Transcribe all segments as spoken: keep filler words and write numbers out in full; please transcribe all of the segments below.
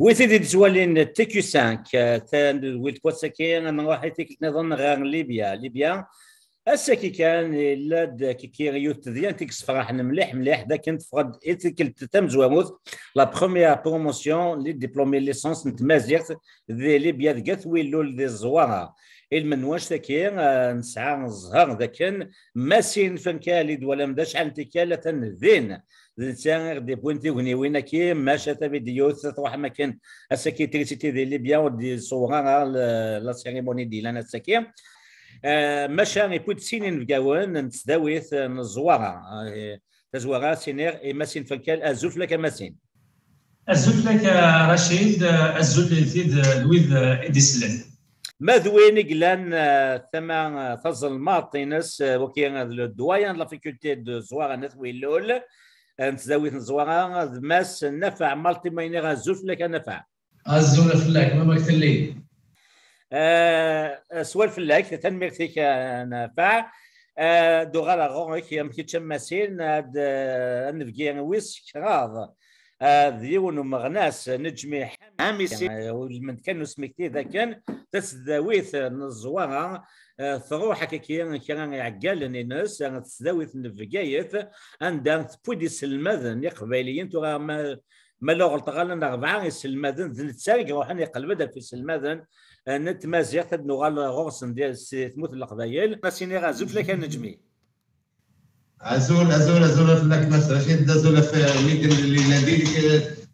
Wi tid i d-ttwalin T Q cinq, eh, tadwilt n wass-agi, ad nruḥ i tikkelt nniḍen ɣer Libya. Libya, ass-agi kan, yella-d kiki yiwet tedyant i yesferḥen mliḥ mliḥ, d akken teffeɣ-d i tikkelt tamezwarut, la première promotion n les diplômés licence n tmaziɣt di Libya deg At Willul di Zzwara. Ilmend n wanect-agi, eh, nesɛa zzher d akken Masin Fankal i d-twalam d acḥal n tikkal atan din. D netta i ɣ-d-yewwin tugniwin-agi, maca tavidyut truḥ am akken ass-agi trisiti di Libya ur d-iṣewwer ara l-, la cérémonie d-yellan ass-agi. Eh, maca yewwi-d sin inebgawen n tesdawit n Zzwara. Eh, tazwara, siniɣ i Masin Fankal, azul fell-ak a Masin. Azul fell-ak a Racid, azul i tid d wid i d-isellen. Ma d win i yellan, eh, tama, eh, tazelmaḍt-ines, eh, waki, eh, d le doyen de la faculté de Zouara n At Willul, eh, n tesdawit n Zzwara, d Mass Nafeɛ Malṭi, ma iniɣ azul fell-ak a Nafeɛ. Azul fell-ak, ma mak telli. Eh, swal fell-ak, tanemmirt-ik a Nafeɛ. Eh, ad uɣaleɣ ɣur-k, am kečč am Masin, ad, eh, ad nebgi wis kraḍ. Eh, d yiwen umeɣnas, Neǧmi Ḥamisi, eh, ulmend kan n usmekti d akken tasdawit n Zzwara, eh, truḥ akka kra iɛeggalen-ines, eh, tesdawit n Bgayet, anda tewwi-d iselmaden iqbayliyen, tura ma, ma la ɣelṭeɣ ala n rebɛa iselmaden, d netta i iruḥen iqleb-d ɣef iselmaden, eh, n tmaziɣt, ad nuɣal ɣur-sen di, si tmurt n Leqbayel. Ad s-iniɣ azul fell-ak a Neǧmi. Azul, azul, azul fell-ak Mass Racid, azul ɣef widen lli llan deg-k,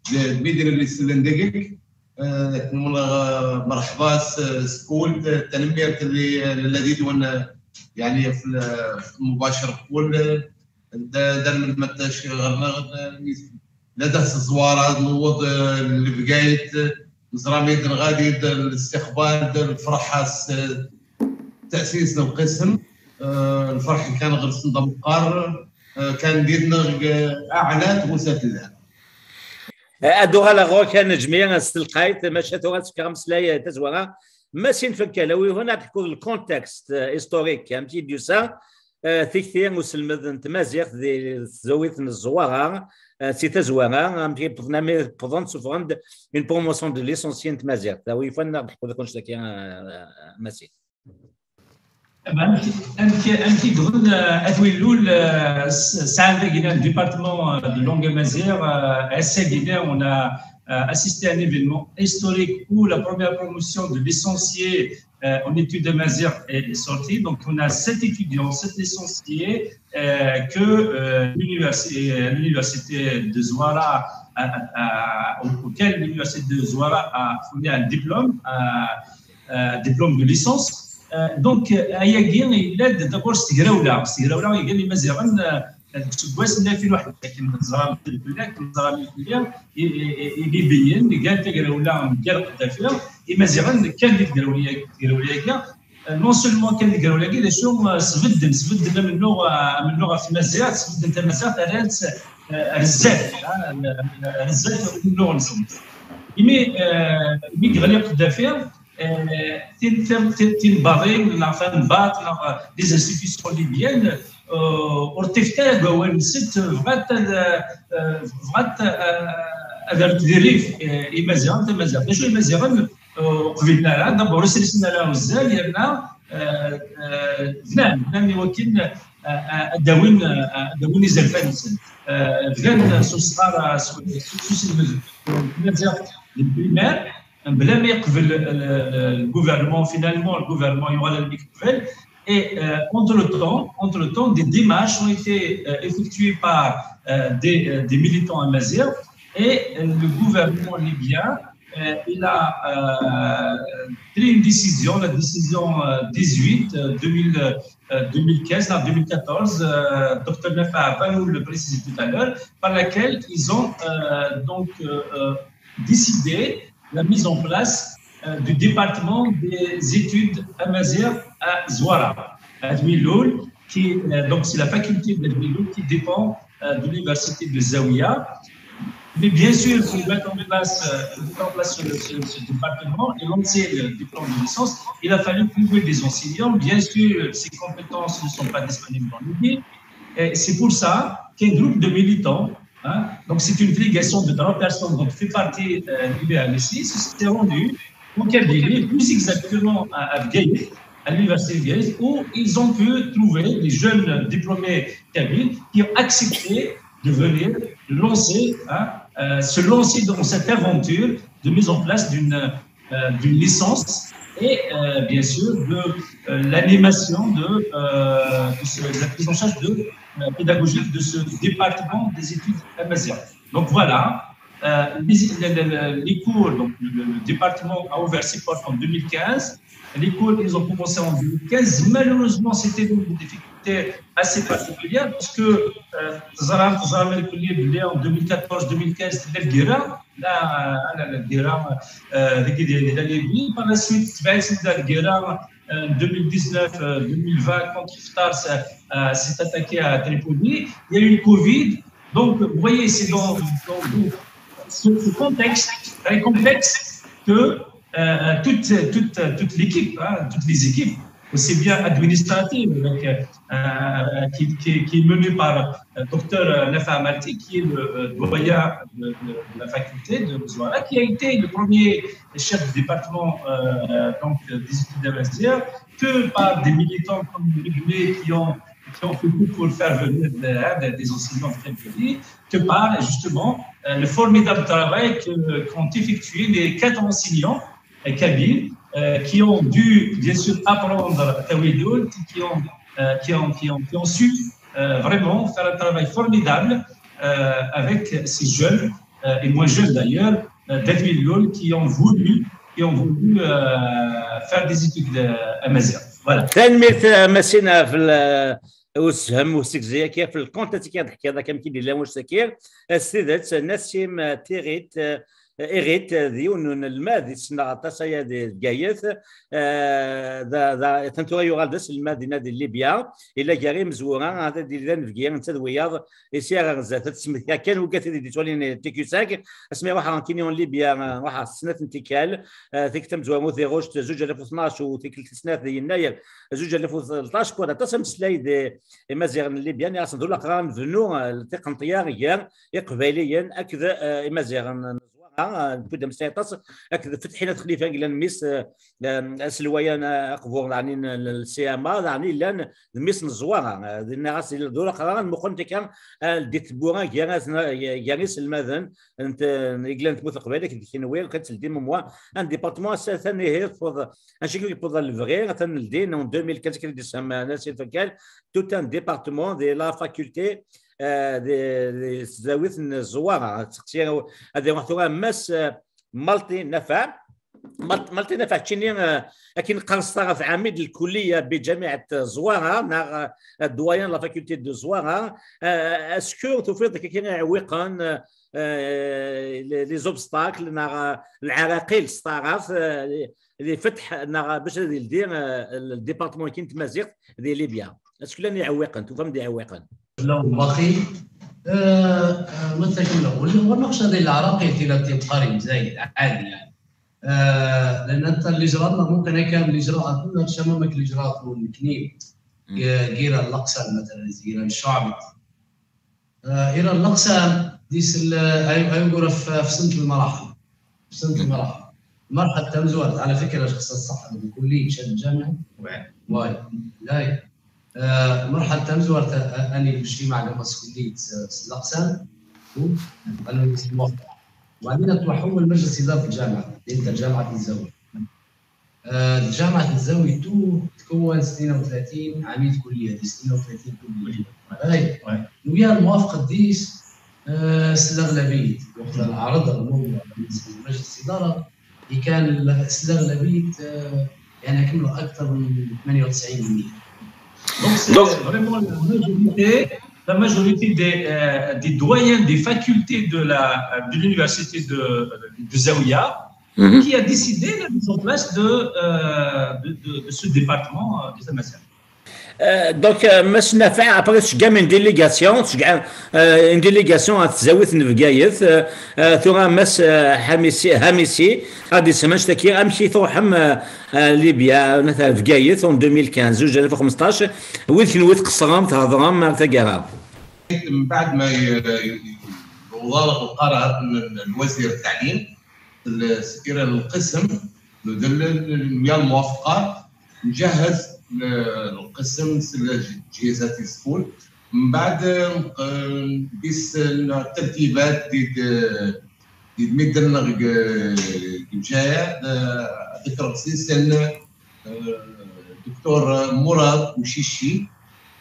d widen lli sellen deg-k. Eh, nniɣ, eh, merḥba s, s kul, eh, tanemmirt lli, eh, lli d-wen, eh, yeɛni f l-, f lmubacir kul, eh, d, d almend ma tecɣel neɣ, eh, la d-as Zzwara, newweḍ, eh, Lebgayet, eh, neẓra mi d-nɣadi d listiqbal, d lferḥ s, eh, tasis n lqisem, eh, lferḥ kan ɣer-sen d ameqqar, eh, kan did-neɣ, eh, aɛla tɣusa fell-am. Ad uɣaleɣ ɣur-k a Neǧmi s telqayt, maca tura ad s-fkeɣ ameslay, eh, tazwara. Masin Fankal, awi huna ad teḥkuḍ le contexte, eh, historique, amek i d-yusa, eh, tikti uselmed n tmaziɣt di tesdawit n Zzwara, eh, si tazwara, amek i wwḍen, amek wwḍen, sufɣen-d une promotion de licencié n tmaziɣt. Awi huna ad teḥkuḍ kullec daki, eh, Masin. Amek, amek, amek i ddɣen, eh, At Willul, eh, s-, sɛan dagi un département, eh, de langue amazigh, eh, ass-agi, on a, eh, assisté à un événement historique où la première promotion de licenciés, eh, en études amazigh est, est sortie. Donc, on a sept étudiants, sept licenciés, eh, que, eh, l'universi-, eh, l'université de Zouara, eh, eh, au-, auquel l'université de Zouara a fourni un diplôme, eh, eh, diplôme de licence. Eh, donc, eh, ayagi yella-d d'abord s tegrawla, s tegrawla i gan Imaziɣen, eh, deg useggas n alfin u ḥdac, akken neẓra fell-ak, neẓra fell-ak, i, i, i, i Libiyen, gan tagrawla mgal Qeddafi, Imaziɣen kkan di tegrawla-, tegrawla-agi. Eh, non seulement kkan di tegrawla-agi, d acu, eh, sbedden, sbedden amennuɣ, eh, amennuɣ ɣef tmaziɣt, sbedden tamaziɣt, rran-tt, eh, ar zdat, eh, ar zdat amennuɣ-nsen. Imi, eh, mi yeɣli Qeddafi, eh, tin, tin, tin, tinbaḍin, neɣ tanbaḍt, neɣ les institutions libyennes, eh, ur ṭṭifent ara deg wawal-nsent, bɣant ad, eh, bɣant, eh, ad rrent di rrif, eh, Imaziɣen, tamaziɣt. D acu Imaziɣen, eh, ur qbilen ara, d'abord ur srisen ara uzzal, yerna, eh, eh, bnan, bnan i wakken, eh, eh, ad d-awin, eh, ad d-awin izerfan-nsen. Eh, bdan s usɣar, eh, s, s, s uselmed n tmaziɣt deg primaire, bla ma yeqbel le, le, le gouvernement, finalement, le gouvernement yuɣal almi yeqbel. Et, euh, entre-temps, entre-temps, des démarches ont été, euh, effectuées par, euh, des, euh, des militants amazighs. Et, euh, le gouvernement libyen, euh, il a, euh, pris une décision, la décision, euh, dix-huit, euh, deux mille, euh, deux mille quinze, non, deux mille quatorze, euh, docteur Nafeɛ va nous le préciser tout à l'heure, par laquelle ils ont, euh, donc, euh, euh, décidé la mise en place, euh, du département des études amazighs à Zouara, à At Willul, qui, euh, donc c'est la faculté d'At Willul qui dépend, euh, de l'université de Zawiya. Mais bien sûr, pour mettre en place, euh, pour mettre en place ce, ce, ce département et lancer le diplôme de licence, il a fallu trouver des enseignants. Bien sûr, ces compétences ne sont pas disponibles dans le pays. Et c'est pour ça qu'un groupe de militants Hein. Donc, c'est une délégation de trois personnes, donc fait partie euh, du B H S I, se s'est rendue en Kabylie, plus exactement à, à Bgayet, à l'université de Bgayet, où ils ont pu trouver des jeunes diplômés kabyles qui ont accepté de venir lancer, hein, euh, se lancer dans cette aventure de mise en place d'une euh, d'une licence et euh, bien sûr de euh, l'animation de, euh, de, ce- de la prise en charge de, euh, pédagogique de ce département des études amazighes. Donc voilà, euh, les, les- les- les cours, donc le, le département a ouvert ses portes en deux mille quinze. Les cours, ils ont commencé en deux mille quinze. Malheureusement, c'était une difficulté assez particulière parce que euh, Zara, Zara Melkouli, en deux mille quatorze deux mille quinze, c'était le guerre. Là, euh, là, le guerre, euh, de- de- de la Libye. Par la suite, ben, c'est le guerre, euh, deux mille dix-neuf, euh, deux mille vingt, quand Haftar s'est euh, s'est attaqué à Tripoli. Il y a eu le Covid. Donc, vous voyez, c'est dans, dans- dans ce, ce contexte très complexe que euh, toute, toute, toute l'équipe, hein, toutes les équipes, aussi bien administratives, avec, euh, qui, qui- qui est menée par euh, docteur Nafa Amalti, qui est le euh, doyen de, de- de la faculté de Zouara, qui a été le premier chef de département euh, donc, des études amazighes, que par des militants comme Rugmé qui ont, qui ont fait tout pour le faire venir de- hein, de- des enseignants de Tripoli, que par justement euh, le formidable travail que- qu'ont effectué les quatre enseignants euh, kabyles euh, qui ont dû bien sûr apprendre Tawil Loul, qui ont, euh, qui ont, qui ont, qui ont su euh, vraiment faire un travail formidable euh, avec ces jeunes, euh, et moins jeunes d'ailleurs, euh, de Tawil Loul, qui ont voulu, qui ont voulu euh, faire des études euh, amazigh. Voilà. Tanemmirt a Massina ɣef l- ussefhem usegzi-agi, ɣef lkont-agi i d-teḥkiḍ akka amek i d-yella wass-agi. S tidet, Nassim Tiɣit, Iɣit, d yiwen n unelmad i ssneɣ aṭas aya di Bgayet. Eh, da- da- atan tura yuɣal d aselmad dinna di Libya. Illa gar imezwura, ad d-yili d anebgi, netta d wiyaḍ i sɛiɣ ɣer zdat. Ad t-smektiɣ kan, wigad i d-yettwalin T Q cinq, asmi ruḥeɣ kini en Libya, ruḥeɣ s snat n tikkal, eh, tikkelt tamezwarut di Ɣuct zuǧ alaf u tnac u tikkelt tis snat di Yennayer zuǧ alaf u tleṭṭac, kwan aṭas ameslay d Imaziɣen n Libya, nniɣ-asen d ulaqrar ad nebnu eh, tiqenṭya gar Iqbayliyen akked eh, Imaziɣen n Zwaɣa. Eh, newwi-d ameslay aṭas akked Fetḥi n At Xlifa, yellan mmi-s, eh, eh, aselway-a, eh, aqbur, yeɛni n l C M A, yeɛni yellan d mmi-s n Zwaɣa. Eh, nniɣ-as d ulaqrar ad nmuqel akka eh, di tewwura gar gar iselmaden n t- n yiglan n tmurt n Leqbayel akked kenwi, kan tteldim umwa, un département ass-a atan ihi teṭṭfeḍ anci i yewweḍ ɣer lebɣi, atan ldin en deux mille quinze, akken i d-yessehmem Nassim Fakkal, tout un département de la faculté eh, di di tesdawit n Zwaɣa. Ad seqsi ad iruḥ tura Mass eh, Malti Nafa. Malti Nafa keččini eh, akken qqaren s taɣaft ɛamid lkulliya bi ǧamiɛat Zwaɣa neɣ eh, doyen la faculté de Zwaɣa. Eh, est-ce que tufiḍ kra iɛewwiqen eh, eh, les obstacles neɣ eh, lɛaraqil s taɣaft eh, li fetḥ neɣ bac ad yeldi eh, le département-agi n tmaziɣt di Libya? Est-ce que llan iɛewwiqen, tufam-d iɛewwiqen? لو باقي آه، آه، ما تكمل. والنقش هذه العراقية التي لا تبقى زايد عادي يعني. آه، لأن أنت اللي جرالنا ممكن هيك اللي جرى كلها شمامك اللي جرى من كنين. جيران الأقصى مثلا، جيران الشعب. آه، إيران الأقصى ديس ال- أي أي نقول في في سنة المراحل. في سنة المراحل. مرحلة تمزورت على فكرة شخص الصح بكلية شد الجامعة. واي. لا. آه، مرحلة تمزورت آه، أني الاجتماع لما سكوليت سلقسان. أنا الموافقة. وبعدين أتوحول مجلس إدارة الجامعة، أنت جامعة الزاوية. آه، جامعة الزاوية تو تكون اثنين وثلاثين عميد كلية، دي اثنين وثلاثين كلية. هاي. ويا الموافقة ديس آه، الأغلبية. وقت العرض الموضوع بالنسبة لمجلس الإدارة، اللي كان الأغلبية آه، يعني كملوا أكثر من ثمانية وتسعين بالمية. Donc, c'est vraiment la majorité, la majorité des, euh, des doyens des facultés de la de l'université de, de Zawiya qui a décidé la mise en place de, euh, de, de- de ce département euh, des Amazighs. Euh, donc, euh, Mass Nafa, après, tceggɛem une délégation, tceggɛem euh, une délégation à Tzawit n Bgayet, euh, euh, tura Mass euh, Hamisi, Hamisi, ad d-isem anect-agi, amek i tṛuḥem euh, euh, Libya, nata Bgayet, en deux mille quinze, zuǧ alaf u xmesṭac, wid kenwi tqeṣṣrem, thedrem ar taggara? من بعد ما ي- ي- وضارت القرار من الوزير التعليم، السكرتير القسم، ندلل الموافقات، نجهز القسم، الجهازات السكول. من بعد، آه، بيس الترتيبات دي، دي، دي ميدن، آه، جاية، آه، ذكر خصيصا، آه، الدكتور مراد وشيشي،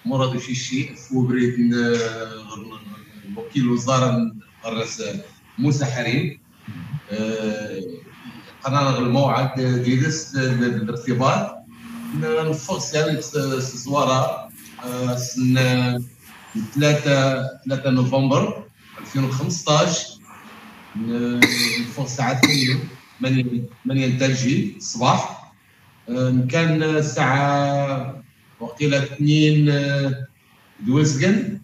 مراد وشيشي، في بريد، آه، وكيل وزارة الرئيس موسى حريم. آه، قررنا الموعد ديالس للارتباط. نفصل الزوارة، آه، سن ثلاثة، ثلاثة نوفمبر ألفين وخمسطاش، نفصل ساعة ثمانية، ثمانية، ثمانية تاع الجي الصباح. آه، كان الساعة وقيلة اثنين، آه، دوزقن،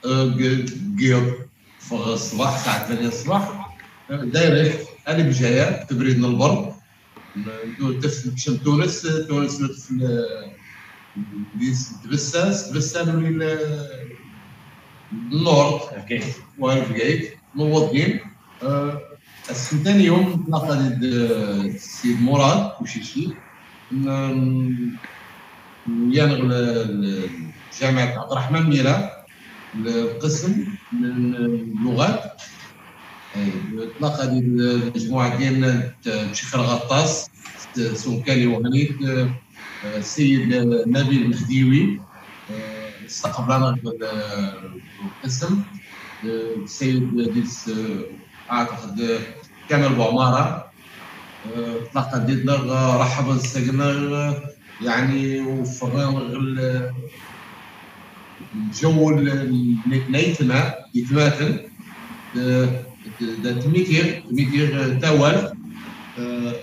آه، ق-، قيض فغ الصباح، الساعة ثمانية الصباح، آه، دايركت، أنا بجاية، تبريد من البر. ن-، ندو تف-، نمشي لتونس، تونس ندخل، آه، ديس تبسة، تبسة من ال-، النورد. وين بقيت؟ موظفين. آه، السنتين يوم تلاقى د-، السيد مراد وشيشي. ن-، ويانغ ل-، ل-، جامعة عبد الرحمن ميرا، القسم من اللغات. أي، تلاقى د-، المجموعة ديالنا ت-، تشكر غطاس، ت-، سمكالي وهنيت، آه، السيد نبيل مهديوي، آه، استقبلنا في ال-، القسم، آه، السيد ديس، آه، أعتقد، آه، كمال بوعمارة، آه، تلاقى ديدنا، آه، رحب نسقنا، آه، يعني، وفرنا ال-، الجو ال-، ال-، نيتنا، يتماتن، آه، دا تميتيغ، تميتيغ، آه، تاوال، آه،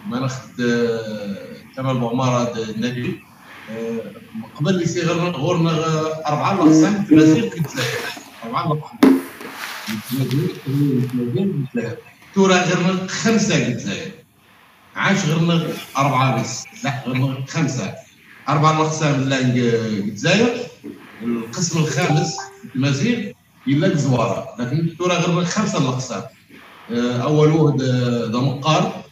ما ناخد، آه، كمال بوعمارة د-، النبي. آه، من قبل يصير غير غورنا، آه، أربعة الأقسام في الجزائر، كنت زايد. أربعة الأقسام. تورا غير خمسة في الجزائر. عاش غير أربعة بس. لا، غير خمسة. أربعة الأقسام اللي عند الجزائر. القسم الخامس في التمازيغ إلا الزوارة. لكن تورا غير خمسة الأقسام. آه، أول وحد، آه، دا مقار.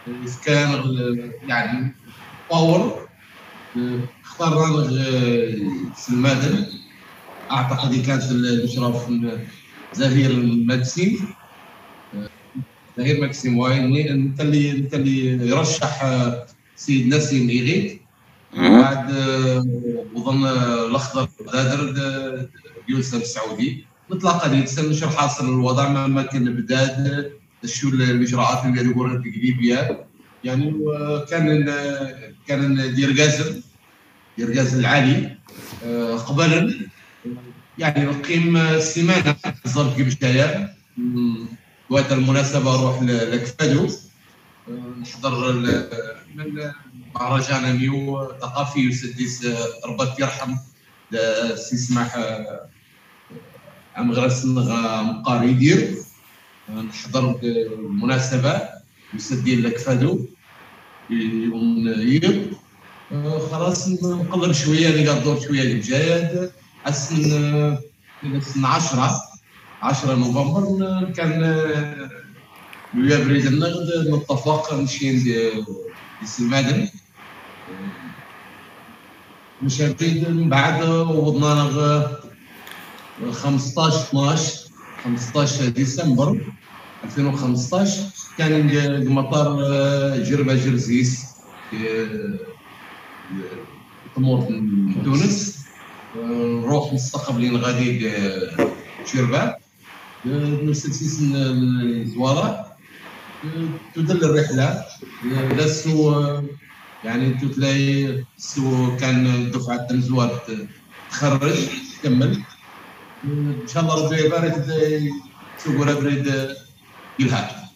آه، كان، آه، يعني، باور. آه، اختارنا، آه، سلمادن. أعتقد كانت ال-، الإشراف من زهير ماكسيم. آه، زهير ماكسيم، وين انت اللي، انت اللي يرشح، آه، سيد نسيم إيغيت. بعد، آه، وظن، آه، الأخضر دادر د-، يوسف السعودي. نتلاقى دي تسن شو حاصل الوضع، ما، ما كان بداد، شو ال-، الإجراءات اللي يقول لك ليبيا. يعني، آه، كان ال-، كان دير غازل، دير غازل العالي، آه، قبل، يعني، نقيم سيمانة بالضبط كيف جاية. مم. وقت المناسبة نروح ل-، لكفادو، آه، نحضر ال-، من مهرجان ميو ثقافي يسدس، آه، ربك يرحم، آه، سي سماح، آه، أمغرس مقار يدير. آه، نحضر المناسبة يسدين لكفادو يوم يوم. آه، خلاص نقلب شوية، نقدر شوية الجاية. أسن، آه، أسن عشرة، عشرة نوفمبر، ن-، كان، آه، ويا بريد النقد نتفق نشين دي، دي سلمادن. مشاركين من بعد وضنا غ-، خمسطاش اثناش، خمسطاش ديسمبر ألفين وخمسطاش، كان ج-، مطار، آه، جربة جرزيس، آه، تمور من تونس. آه، نروح مستقبلين غادي ل-، جربة. نسلسيس الزوارة، تدل الرحلة، لا سو، يعني، تتلاي سو كان دفعة الزوار تخرج، تكمل. إن شاء الله ربي يبارك، سو بريد يلها.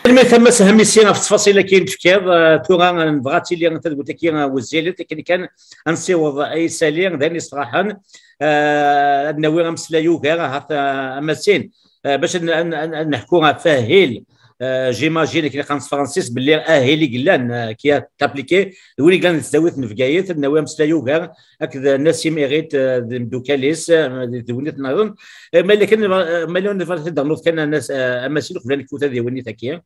المهم، ثم سهم يسير في التفاصيل اللي كاين تفكير. آه، تورا نبغى تيلي تدوتك وزيلت، لكن كان نسيوض اي سالي داني صراحه. آه، ناوي غنمسلا يوغا هات، آه، اماسين، آه، باش ن-، ن-، ن-، نحكوا فاهيل. J'imagine akken iqqaren s tefransist belli ahil i yellan, euh, qui est appliqué, d win i yellan di tesdawit n Bgayet. Ad nawi ameslay ugar akked Nassim Iɣit, euh, d imdukal-is, euh, d win i tennaḍen. Euh, ma yella kan, euh, ma yella nebɣa ad d-ternuḍ kan, euh, Amasil, uqbel ad nekfu tadiwennit-agi.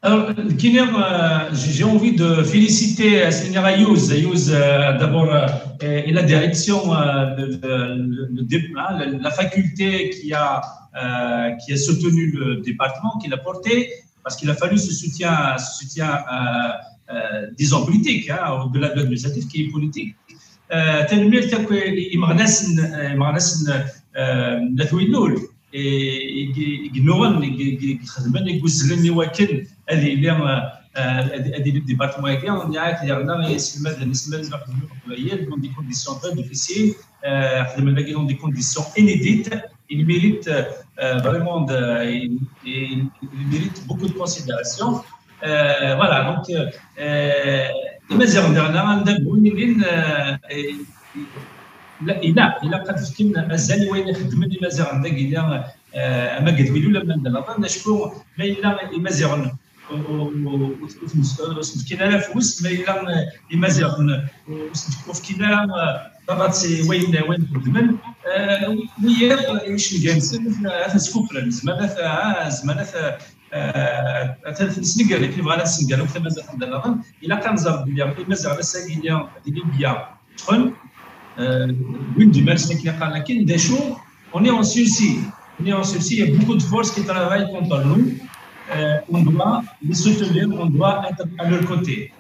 Alors, Kiner, euh, j'ai j'ai envie de féliciter, euh, Seigneur Ayouz. Ayouz, euh, d'abord, euh, et, et la direction, euh, de, de- le- le dé- hein, la, la faculté qui a, euh, qui a soutenu le département, qui l'a porté, parce qu'il a fallu ce soutien, ce soutien, euh, euh, disons, politique, hein, au-delà de l'administratif, qui est politique. Euh, tanemmirt akk i imeɣnasen, euh, imeɣnasen, euh, n At Willul, i i- i yennuɣen, i i- i ixedmen, i yuzzlen i wakken ad yili, euh, euh, ad ad yili département-agi. Nniɣ-ak yerna iselmaden, iselmaden n uqbayel dans des conditions très difficiles, euh, xedmen dagi dans des conditions inédites. Il mérite, euh, vraiment de, il, il- il mérite beaucoup de considération. Euh, voilà, donc, euh, euh, Imaziɣen daɣen anda bɣun ilin, euh, et- la- ilaq ilaq ad fken azal i wayen i xeddmen Imaziɣen dagi, euh, ama deg At Willul ama deg Laḍan. Acku ma yella Imaziɣen ur ur- ur- ur sen-fkin ara afus, ma yella, euh, Imaziɣen ur sen-fkin ara, euh, tabrat i wayen wayen xeddmen, euh, wiyaḍ, euh, icenga-nsen, euh, ad ten-skufren, zeɛma ad, ah, zeɛma ad, euh, ad ten-sneggren, akken bɣan ad snegren akk tamaziɣt n daɣen. Ilaq ad nẓer belli Imaziɣen ass-agi di Libya ṭṭfen, euh, wwin-d iman-nsen akken iqqar, lakin d acu, on est en sursis. On est en sursis, il y a beaucoup de forces qui travaillent contre nous. Euh, on doit les soutenir, on doit être à leur côté.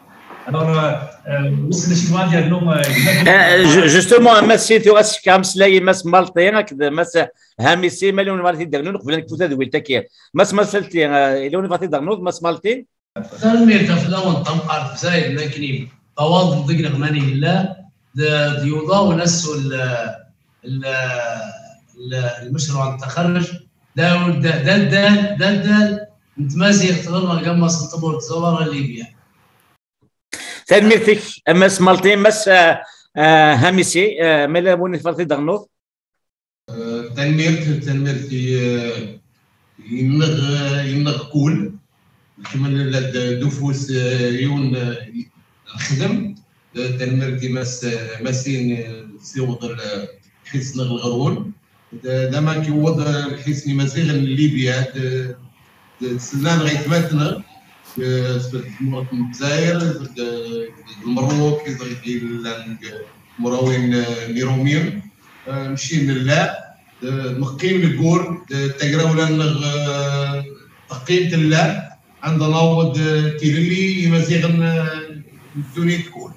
Alors, euh, euh, wissen acu yebɣa ad yernu, euh, gma. Euh, ju- justement, a Mass, tura ad s-fkeɣ ameslay i Mass Malṭi akked Mass Hamisi, ma yella win ara t-id-rnun qbel ad nekfu tadwilt-agi. Mass Malṭi, euh, yella win ara t-id-rnuḍ, Mass Malṭi? Tanemmirt ɣef lawan tamqart Bzayed, lakin tawaḍ deg leɣmani yella d d yuḍa unasu l l l lmecruɛ n taxarrec d d d d d n tmaziɣt ɣer ɣer gammas n tmurt ẓuɣar n Libya. Tanemmirt-ik a Mass Malṭi. Mass, euh, euh, Hamisi, euh, ma yella win tebɣiḍ ad d-ternuḍ? Euh, tanemmirt, tanemmirt i, euh, yenneɣ, euh, yenneɣ kul. Kemmel la d- d ufus, euh, yiwen, euh, nexdem. Euh, tanemmirt i Mass, euh, Masin, euh, siweḍ l- lḥis-nneɣ lɣerwel. D- dama k-iwweḍ, euh, lḥis n Imaziɣen n Libya, d- d- teslan ɣer aytmaten-nneɣ, euh, seg tmurt n Lezzayer, d- d Lmerruk, i yellan deg tmurawin, euh, n Iṛumyen. Euh, mci nella, euh, neqqim deg wur, euh, tagrawla-nneɣ, euh, teqqim tella, anda naweḍ, euh, tilelli Imaziɣen, euh, n ddunit kul.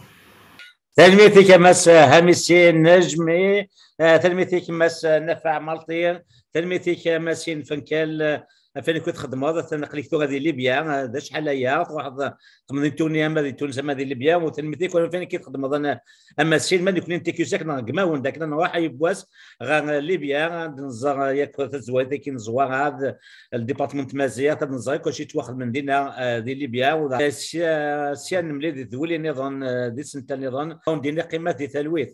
Tanemmirt-ik a Mass Hamisi Nejmi, eh, tanemmirt-ik Mass Nafeɛ Malṭi, tanemmirt-ik a Mass Infenkel, eh, ɣef wayen akk i txeddmeḍ, atan aql-ik tura di Libya, eh, d acḥal aya, truḥeḍ, eh, temḍi n Tunis, ama di Tunis, ama di Libya, u tanemmirt-ik ɣef wayen akk i txeddmeḍ, a, a Mass Sin, ma nekni n T Q cinq neɣ gma-wen, d akken ad nruḥ yiwwas ɣer, eh, Libya, ad nẓer, eh, yak tazwayt-agi neẓwar, ad, eh, le département n tmaziɣt, ad nẓer akk acu yettwaxedmen dinna, eh, di Libya, u d, eh, sya, sya nemlil di tduli niḍen, eh, di senta niḍen, ad wen-d-iniɣ qqimet di talwit.